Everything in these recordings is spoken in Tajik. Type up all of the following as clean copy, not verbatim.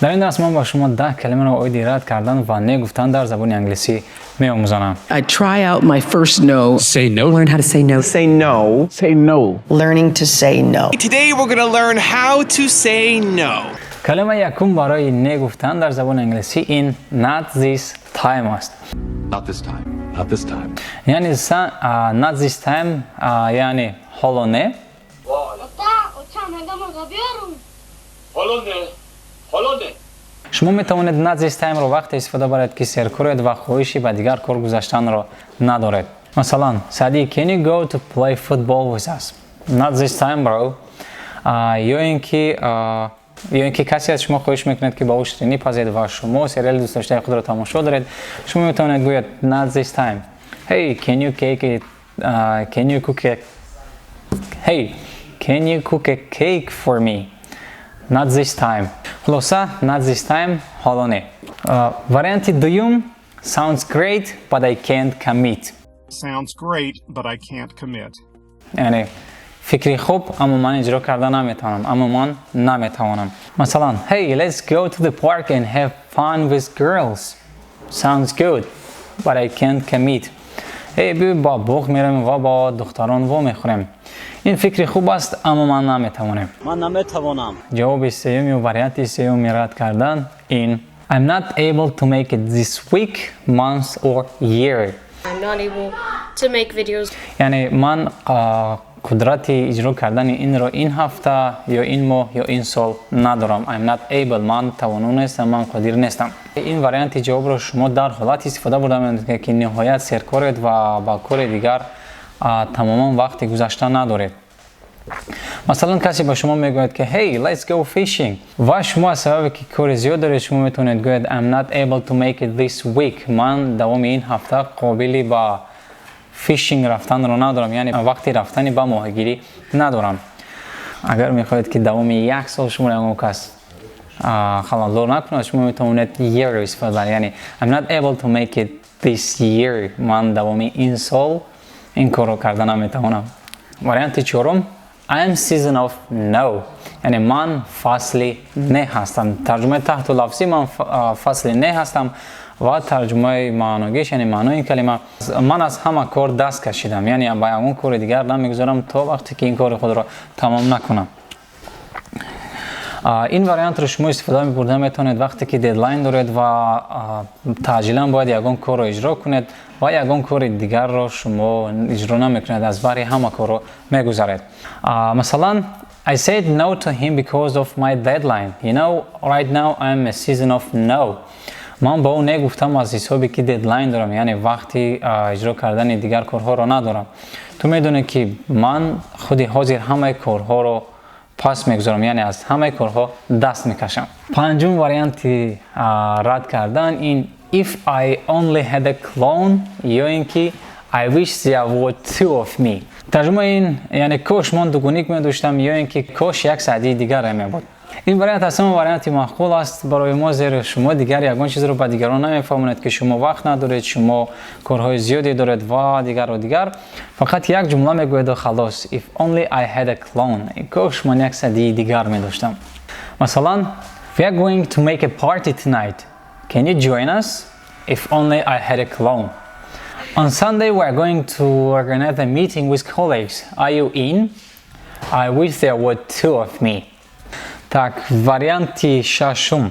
Дар ин дарс ман ба шумо 10 калимаро оиди рад кардан ва не гуфтан дар забони англисӣ меомӯзонам. I try out my first no. Say no. Learn how to say no. Say no. Say no. Learning to say no. Today we're going to learn how to say no. Калимаи якум барои не гуфтан дар забони англисӣ ин "not this time" аст. Not this time. Not this time. Яъне "not this time", яъне ҳоло не. Ата, очам ҳангома биёрум. Ҳоло не, ҳоло не. Шумо метавонед "not this time"-ро вақте истифода баред, ки серкоред ва хоҳиши ба дигар кор гузаштанро надоред. Масалан, Саъдӣ, can you go to play football with us? Not this time, bro. Ё ин ки касе аз шумо хоҳиш мекунад, ки ба ӯ ширинӣ пазед ва шумо сериали дӯстдоштаи худро тамошо доред. Шумо метавонед гӯяд: "Not this time. Hey, can you cake it, can you cook a hey, can you cook a cake for me? Not this time." Хулоса, "not this time", ҳоло не. Варианти дуюм: "Sounds great, but I can't commit." Sounds great, but I can't commit. Яъне фикри хуб, аммо ман иҷро карда наметавонам, аммо ман наметавонам. Масалан, hey, let's go to the park and have fun with girls. Sounds good, but I can't commit. Hey, биё ба боғ меравем ва бо духтарон во мехӯрем. Ин фикри хуб аст, аммо ман наметавонем. Ман наметавонам. Ҷавоби сеюм ё варианти сеюми рад кардан ин: "I'm not able to make it this week, month or year." I'm not able to make videos. Яъне ман қудрати иҷро кардани инро ин ҳафта ё ин моҳ ё ин сол надорам. I'm not able, ман тавоно нестам, ман қодир нестам. Ин варианти ҷавобро шумо дар ҳолат истифода бурда метавонед, ки ниҳоят серкоред ва ба кори дигар тамоман вақти гузашта надоред. Масалан, касе ба шумо мегӯяд, ки "Hey, let's go fishing", ва шумо аз сабабе ки кори зиёд доред, шумо метавонед гӯяд: "I'm not able to make it this week." Ман давоми ин ҳафта қобили ба fishing рафтанро надорам, яъне вақти рафтани ба моҳигирӣ надорам. Агар мехоҳед, ки давоми як сол шуморо ягон кас халалдор накунад, шумо метавонед year истифода баред, яъне "I'm not able to make it this year", ман давоми ин сол ин корро карда наметавонам. Варианти чорум: I'm season of no, яъне ман фасли не ҳастам. Тарҷумаи таҳту лафзӣ: ман фасли не ҳастам ва тарҷумаи маъногиш, яъне маънои ин калима: ман аз ҳама кор даст кашидам, яъне ба ягон кори дигар намегузорам, то вақте ки ин кори худро тамом накунам. Ин вариантро шумо истифода мебурда метавонед, вақте ки дедлайн доред ва таъҷилан бояд ягон корро иҷро кунед ва ягон кори дигарро шумо иҷро намекунед, аз бари ҳама корро мегузаред. Масалан, I said no to him because of my deadline. You know, right now I'm a season of no. Ман ба ӯ не гуфтам аз ҳисобе ки дедлайн дорам, яъне вақти иҷро кардани дигар корҳоро надорам. Ту медонӣ, ки ман худи ҳозир ҳамаи корҳоро пас мегузорам, яъне аз ҳамаи корҳо даст мекашам. Панҷум варианти рад кардан ин "If I only had a clone" ё ин ки "I wish there were two of me". Тарҷумаи ин, яъне кош ман дугоник медоштам ё ин ки кош як Саъдии дигаре мебуд. Ин вариант аз ҳама варианти маъқул аст барои мо, зеро шумо дигар ягон чизро ба дигарон намефаҳмонед, ки шумо вақт надоред, шумо корҳои зиёде доред ва дигару дигар. Фақат як ҷумла мегӯеду халос: "If only I had a clone", кош ман як Саъдии дигар медоштам. Масалан, we are going to make a party tonight. Can you join us? If only I had a clone. On Sunday we are going to organize a meeting with colleagues. Are you in? I wish there were two of me. Так, варианти шашум: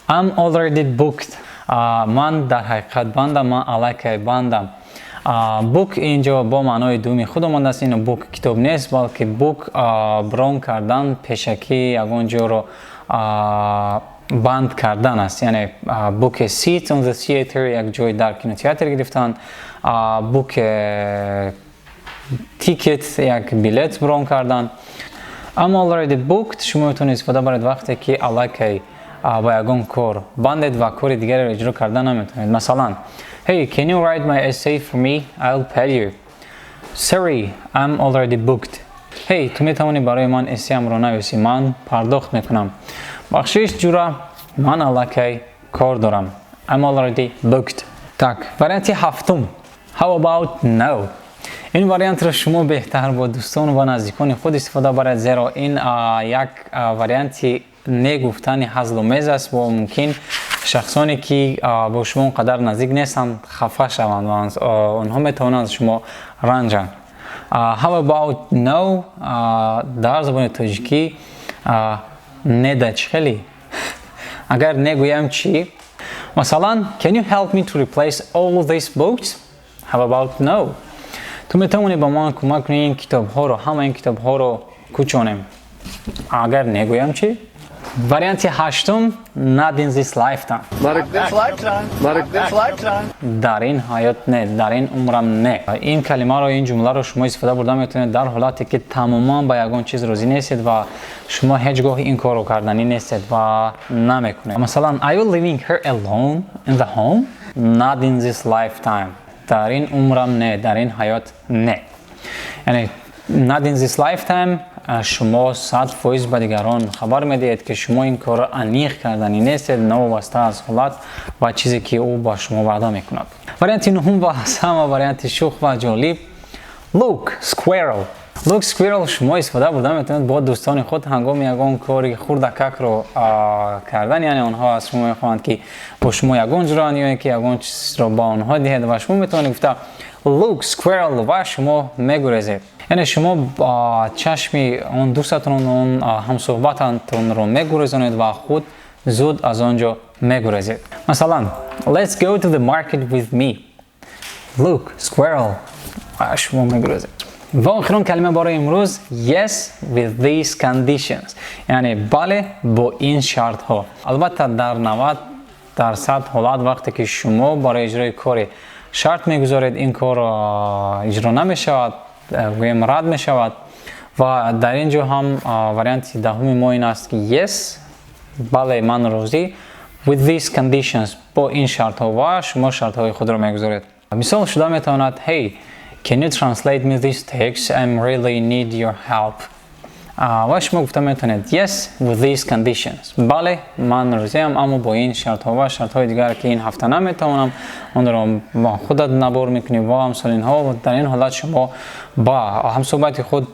I'm already booked. Ман дар ҳақиқат бандам, ман аллакай бандам. Book инҷо бо маънои дуюми худ омадааст. Ин book китоб нест, балки book брон кардан, пешакӣ ягон ҷоро банд кардан аст, яъне book a seat on the theater, як ҷой дар кинотеатр гирифтан, book a ticket, як билет брон кардан. I'm already booked шумо метавонед истифода баред, вақте ки аллакай ба ягон кор бандед ва кори дигареро иҷро карда наметавонед. Масалан, hey, can you write my essay for me? I'll pay you. Sorry, I'm already booked. Hey, ту метавонӣ барои ман эссеамро нависӣ? Ман пардохт мекунам. Бахшиш, ҷура, ман аллакай кор дорам. I'm already booked. Так, варианти ҳафтум: How about no? Ин вариантро шумо беҳтар бо дӯстон ва наздикони худ истифода баред, зеро ин як варианти не гуфтани ҳазломез аст ва мумкин шахсоне, ки бо шумо он қадар наздик нестанд, хафа шаванд ва онҳо метавонанд аз шумо ранҷанд. How about no? Дар забони тоҷикӣ не да чӣ хеле? Агар негӯям чӣ? Масалан, can you help me to replace all these books? How about no? Ту метавонӣ ба ман кӯмак кунӣ, ин китобҳоро, ҳама ин китобҳоро кӯчонем? Агар негӯям чӣ? Варианти ҳаштум: not in this lifetime. Дар ин ҳаёт не, дар ин умрам не. Ин калимаро, ин ҷумларо шумо истифода бурда метавонед дар ҳолате, ки тамоман ба ягон чиз розӣ нестед ва шумо ҳеҷ гоҳ ин корро карданӣ нестед ва намекунед. Масалан, are you leaving her alone in the home? Not in this lifetime. Дар ин умрам не, дар ин ҳаёт не. Яъне not in this lifetime, шумо 100% ба дигарон хабар медиҳед, ки шумо ин корро аниқ карданӣ нестед, новобаста аз ҳолат ва чизе, ки ӯ ба шумо ваъда мекунад. Варианти нуҳум ва аз ҳама варианти шӯх ва ҷолиб: look, squirrel. Look, squirrel шумо истифода бурда метавонед бо дӯстони худ ҳангоми ягон кори хурдакакро кардан, яъне онҳо аз шумо мехоҳанд, ки бо шумо ягон ҷуранд ё ки ягон чизро ба онҳо диҳед ва шумо метавонед гуфта look, squirrel ва шумо мегурезед. Яъне шумо чашми он дӯстатон, он ҳамсӯҳбататонро мегурезонед ва худ зуд аз он ҷо мегурезед. Масалан, let's go to the market with me. Look, squirrel. Ва шумо мегурезед. Ва охирон калима барои имрӯз: yes, with these conditions, яъне бале, бо ин шартҳо. Албатта, дар 90% ҳолат, вақте ки шумо барои иҷрои коре шарт мегузоред, ин кор иҷро намешавад, гӯем, рад мешавад. Ва дар ин ҷо ҳам варианти даҳуми мо ин аст, ки yes, бале, ман розӣ, with these conditions, бо ин шартҳо, ва шумо шартҳои худро мегузоред. Мисол шуда метавонад: hey, can you translate me this text? I really need your help. Ва шумо гуфта метавонед yes, with these conditions, бале, ман розиам, аммо бо ин шартҳо ва шартҳои дигар, ки ин ҳафта наметавонам, онро бо худат набор мекунӣ ва амсоли инҳо. Дар ин ҳолат шумо ба ҳамсӯҳбати худ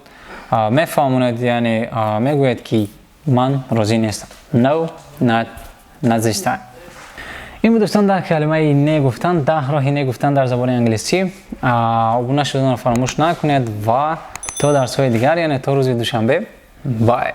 мефаҳмонед, яъне мегӯед, ки ман розӣ нестам. No, not this time. Ин буд, дӯстон, 10 калимаи не гуфтан, 10 роҳи не гуфтан дар забони англисӣ. Обуна шуданро фаромӯш накунед ва то дарсҳои дигар, яъне то рӯзи душанбе, bye.